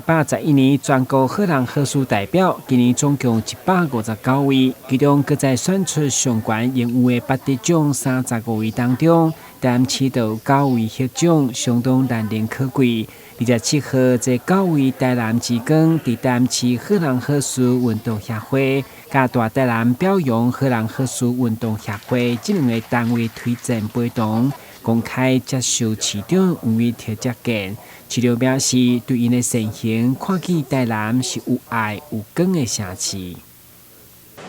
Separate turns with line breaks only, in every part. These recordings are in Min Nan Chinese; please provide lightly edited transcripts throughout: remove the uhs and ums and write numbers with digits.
111年全國好人好事代表，今年總共159位，其中閣再選出上懸榮譽的八得獎35位當中，台南市就有九位獲獎，相當難能可貴。27號，這九位台南之光佇台南市好人好事運動協會，佮大台南表揚好人好事運動協會這兩个單位推薦陪同，公開接受市長黃偉哲接見。市長表示，對𪜶的善行，看見台南是有愛有光的城市。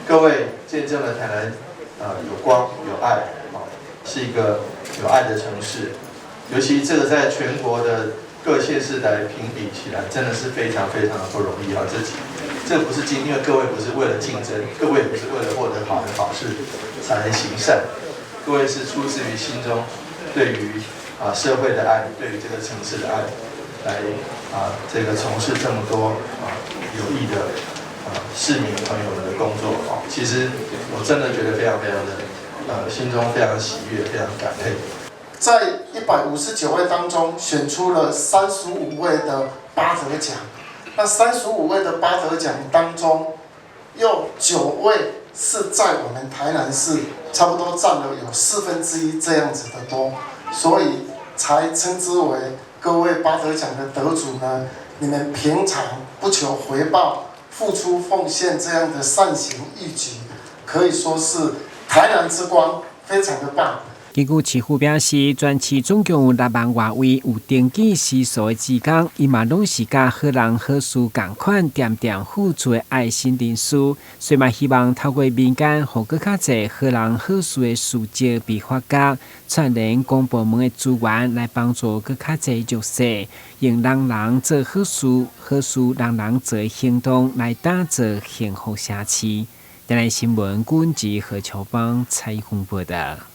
各位見證了台南有光有愛，是一個有愛的城市。尤其這個在全國的各縣市來評比起來，真的是非常非常的不容易啊！這不是競，因為各位不是為了競爭，各位也不是為了獲得好人好事才來行善，各位是出自於心中對於社會的愛，對於這個城市的愛，來這個從事這麼多有益的市民朋友們的工作啊。其實我真的覺得非常非常的心中非常喜悅，非常感佩。
在159位當中，選出了三十五位的八得獎。那三十五位的八得獎當中，有9位是在我們台南市，差不多佔了有1/4這樣子的多，所以才稱之為各位八得獎的得主呢。你們平常不求回報、付出奉獻這樣的善行義舉，可以說是台南之光，非常的棒。
根據市府表示，全市總共有6萬外位有登記施助的志工，𪜶嘛攏是佮好人好事仝款，恬恬付出的愛心人士，所以嘛希望透過民間，予閣較濟好人好事的事蹟被發覺，串聯公部門的資源來幫助閣較濟弱勢，用人人做好事，好事人人做的行動來打造幸福社區。台南新聞，郭文吉何秋芳採訪報導。